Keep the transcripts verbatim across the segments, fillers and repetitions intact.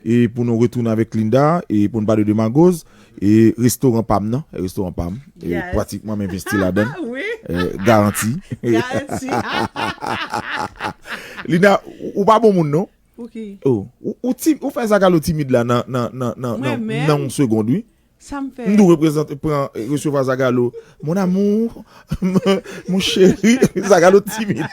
E pou nou retounen avèk Linda, e pou n pale de Magoz, e restoran pa m nan, restoran pa m, e pratikman m envesti ladan l. Wi. E, garanti. Garanti. Linda, ou, ou pa bon moun non. Pou ki? Oh, ou, ou, ti, ou fè Zagalo timid la nan nan nan nan Mwen nan menm? nan yon segond, wi. Sa m fè? M dwe reprezante, pran, resevwa Zagalo. Mon amour, mon chéri, Zagalo timid.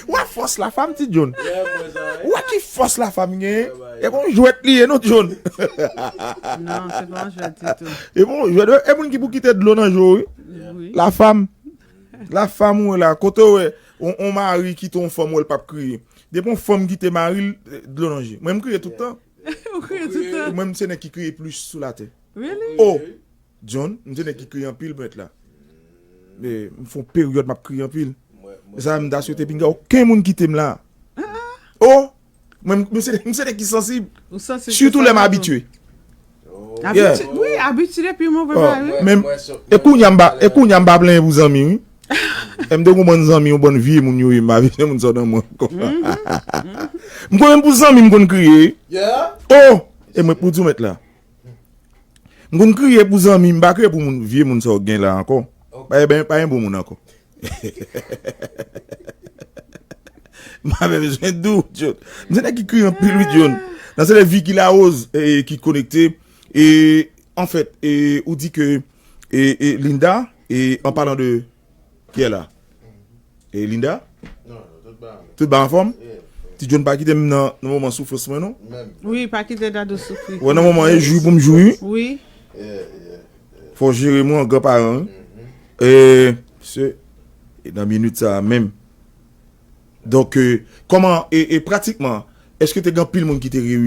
Wè fòs la fam, ti John. Wè ki fòs la fam gen. E bon jwèt li ye non, John. Non, se pa yon jwèt ditou. E bon jwèt, e moun ki pou kite dlo nan je w, wi. Wi. La fam. La fam ou la, kote w wè, on, on mari kite on fanm wè l p ap kriye. Depi on fanm kite mari l, dlo nan je. Mwen m kriye tout tan. Ou kriye tout tan. Mwen m se nèg ki kriye plis sou latè. Really? Oh, John, m se nèg ki kriye anpil mèt la. Men m fè on peryòd m ap kriye anpil. Sa m ta swete pinga okenn moun kite m la. Oh, mwen m se, m se nèg ki sansib. Ou sansib. Sitou lè m abitye. Abitye, wi, abitye depi mwen vre Oh, mari. Men e kounye a m pa, e kounye a m pa plenyen pou zanmi, wi. E m te konprann zanmi yon bann vye moun yo ye, m pa vle moun sa nan mwen ankò. M konn menm pou zanmi m konn kriye. Yeah. Oh, e mwen pou di w mèt la. M konn kriye pou zanmi, m pa kriye pou moun, vye moun sa w gen la ankò. Pa gen, pa gen bon moun ankò. M pa bezwen di w, John. M se nèg ki kriye anpil, wi, John. Nan se le vi ki lawoz, e, ki konekte. E, anfèt, e, ou di ke, e, e, Linda, e, an palan de, ki e la? E, Linda? Non, non, tout ba. Tout ba anfòm? Ti John pa kite m nan, nan moman soufrans mwen, non? Menm. Wi, pa kite Dadou soufri. Wè, nan moman e jwi pou m jwi. Wi. Yeah, yeah. Fò jere mwen an granparan, wi. E, se, e nan minit sa a menm. Donk, e, kòman, e, e pratikman, èske te gen anpil moun ki te reyi